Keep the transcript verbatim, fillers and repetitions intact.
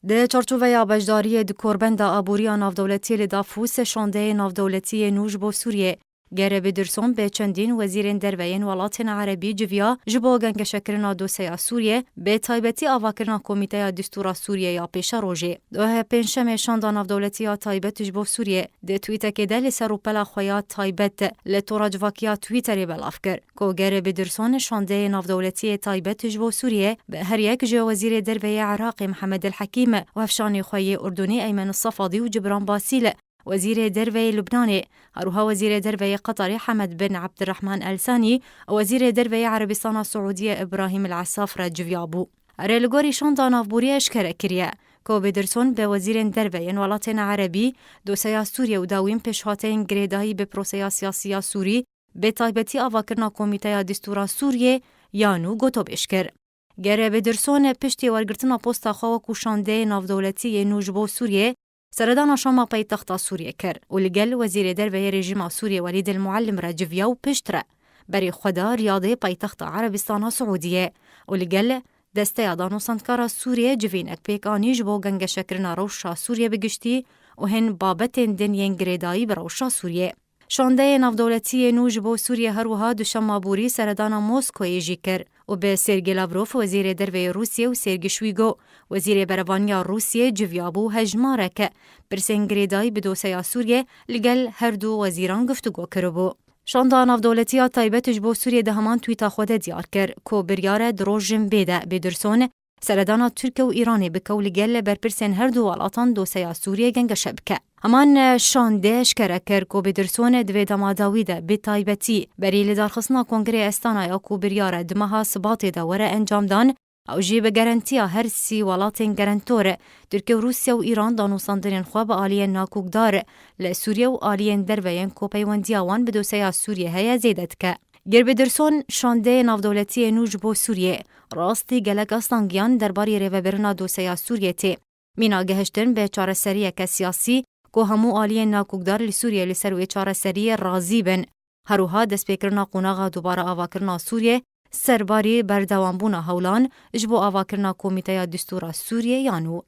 Di çarçoveya beşdariyê di korbenda aboriya navdewletiyê li Davos şandeyê navdewletiyê nû ji bo Sûriyê, Gere Bidirson bi çendîn wezîrên derve yên welatên erebî civiya ji bo gengeşekirina doseya Sûriyê, bi taybetî avakirina Komîteya Distûra Sûriyê ya pêşerojê. Dohe pêncşemê şanda navdewletî ya taybet ji bo Sûriyê di twîtekê de li ser rûpela xwe ya taybet li tora civakiya Twitterê belav kir ku Gere Bidirson şandeyê navdewletiyê taybet ji bo Sûriyê bi her yek ji wezîrê derve yê Iraqê Mihemed El Hekîm û hevşanê xwe yê Urdunî Eymen Safadî û Cibran Basîl, wezîrê derve yê Lubnanê, herwiha wezîrê derve yê Qetarê Hemed bin Ebdirehman El Sanî û wezîrê derve yê Erebistana Siûdiyê Îbrahîm El Esaf re civiya bû. Erê, li gorî şanda navborî eşkere kiriye ku Bidirson bi wezîrên derve yên welatên erebî doseya Sûriyê û dawîn pêşhateyên girêdayî bi proseya siyasî ya Sûrî, bi taybetî avakirina Komîteya Distûra Sûriyê ya nû gotobêj kir. Gere Bidirson piştî wergirtina posta xwe wekû şandeyê navdewletî yê nû ji bo Sûriyê seredana Şama paytexta Sûriyê kir û li gel wezîrê derve yê rejîma Sûriyê Welîd El Muallim re civiya û piştre berê xwe da Riyadê paytexta Erebistana Siûdiyê û li gel desteya danûsandkara Sûriyê civînek pêk anî ji bo gengeşekirina rewşa Sûriyê bi giştî û hin babetên din yên girêdayî bi rewşa Sûriyê. Şandeyê navdewletî yê nû ji bo Sûriyê her wiha duşema borî seredana Moskoyê jî kir û bi Sergey Lavrov, wezîrê derve yê Rûsiyê û Sergey Şwîgo, wezîrê berevaniya Rûsiyê civiya bû, hejmareke pirsên girêdayî bi doseya Sûriyê li gel her du wezîran guftûgo kiribû. Şanda navdewletî ya taybet ji bo Sûriyê di heman twîta xwe de diyar kir ku biryar e di rojên bê de Bidirson seredana Tirkiye û Îranê bike û li gel berpirsên her du welatan doseya Sûriyê gengeşe bike. Heman şande eşkere kir ku Bidirson di vê dema dawî de bi taybetî berî lidarxistina Kongreyê Estana ya ku biryar e di meha Sibatê de were encamdan, ew jî bi garantiya her sî welatên garantor, Tirkiye û Rûsya û Îran, danûstandinên xwe bi aliyên nakokdar li Sûriye û aliyên derve yên ku peywendiya wan bi doseya Sûriyê heye zêde dike. Gere Bidirson şandeyê navdewletî yê nû ji bo Sûriyê rastî gelek astangiyan derbarê rêvebirina doseya Sûriyê tê. Mîna gehiştin bi çareseriyeke siyasî ku hemû aliyên nakokdar li Sûriyê li ser wê çareseriyê razî bin. Her wiha destpêkirina qonaxa dubare avakirina Sûriyê serbarî berdewambûna hewlan ji bo avakirina Komîteya Distûra Sûriyê ya nû.